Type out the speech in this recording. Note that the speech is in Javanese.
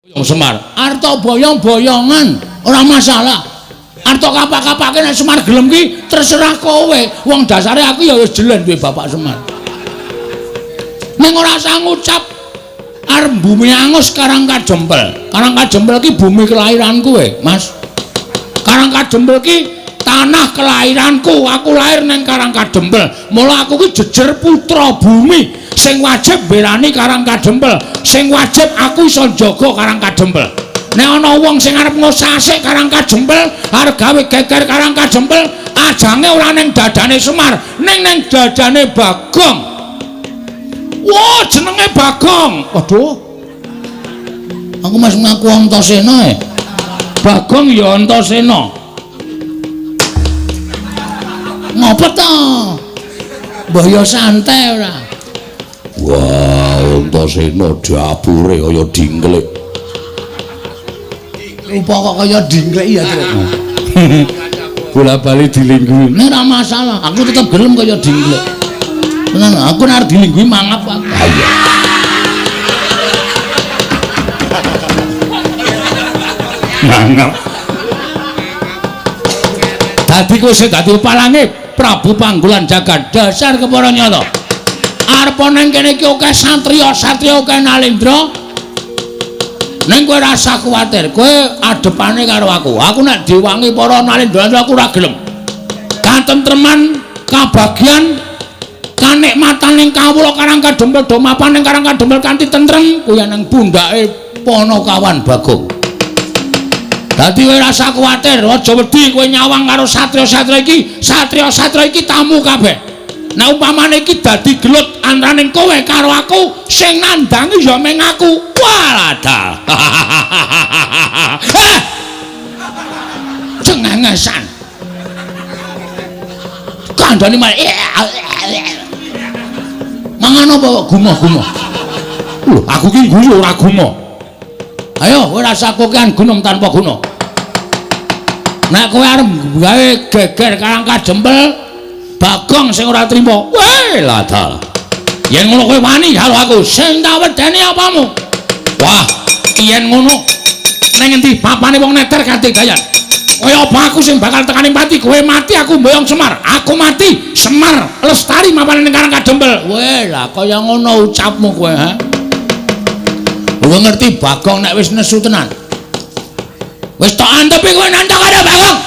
Boyong Semar. Arta boyong-boyongan ora masalah. Arta kapak-kapake nek Semar gelem ki terserah kowe. Wong dasare aku ya wis jelen duwe Bapak Semar. Ning ora usah ngucap arep bumi angus Karang Kajempel. Karang Kajempel ki bumi kelahiranku Mas. Karang Kajempel ki tanah kelahiranku. Aku lahir neng Karang Kajempel. Mula aku ki jejer putra bumi sing wajib belani Karang Kajempel. Sing wajib aku iso njaga Karang Kajempel. Nek ana wong sing arep ngosasik Karang Kajempel, arep gawe geger Karang Kajempel, ajange ora ning dadane Semar, ning ning dadane Bagong. Wah, jenenge Bagong. Waduh. Aku mas ngaku Antasena e. Bagong ya Antasena. Ngopo to? Mbah ya santai ora. Wah, Antasena dapure kaya dingklik. Rupa kok kaya dingklik ya, Truk. Bola-bali dilingguhi. Nek ora masalah, aku tetep gelem kaya dingklik. Tenan, aku nek arep dilingguhi mangap aku. Ha iya. Mangap. Dadi kowe sing dadi palange Prabu Panggulan Jagat dasar kepara nyata. Arep nang kene iki akeh satriya-satriya akeh nalendra. Ning kowe ora usah kuwatir, kowe adepane karo aku. Aku nek diwangi para nalendra aku ora gelem. Katentreman, kabagian, kanikmatan ning kawula Karang Kadempel do mapan ning Karang Kadempel kanthi tentrem kuwi nang pundhake Panakawan Bagong. Dadi kowe ora usah kuwatir, aja wedi kowe nyawang karo satriya-satriya iki, satriya-satriya iki tamu kabeh. Nek umpamane iki dadi gelut antaraning kowe karo aku, sing nandangi ya mung aku. Walah. Eh! Cengengesan. Kandhane malah mangan apa kok gumoh-gumoh. Lho, aku ki guyu ora gumoh. Ayo, kowe ora usah kokean gunung tanpa guna. Nek kowe arep gawe geger Karang Kajempel, Bagong sing ora trima. Weh, ladal. Yen ngono kowe wani karo aku, sing tak wedeni apamu? Wah, yen ngono ning endi papane wong neter kanthi gayan. Kaya apa aku sing bakal tekaning pati, kowe mati aku mboyong Semar. Aku mati, Semar lestari mapane ning Karang Kadempel. Weh, lah kaya ngono ucapmu kowe, ha? Kowe ngerti Bagong nek wis nesu tenan. Wis tok antepi kowe nantang karo Bagong.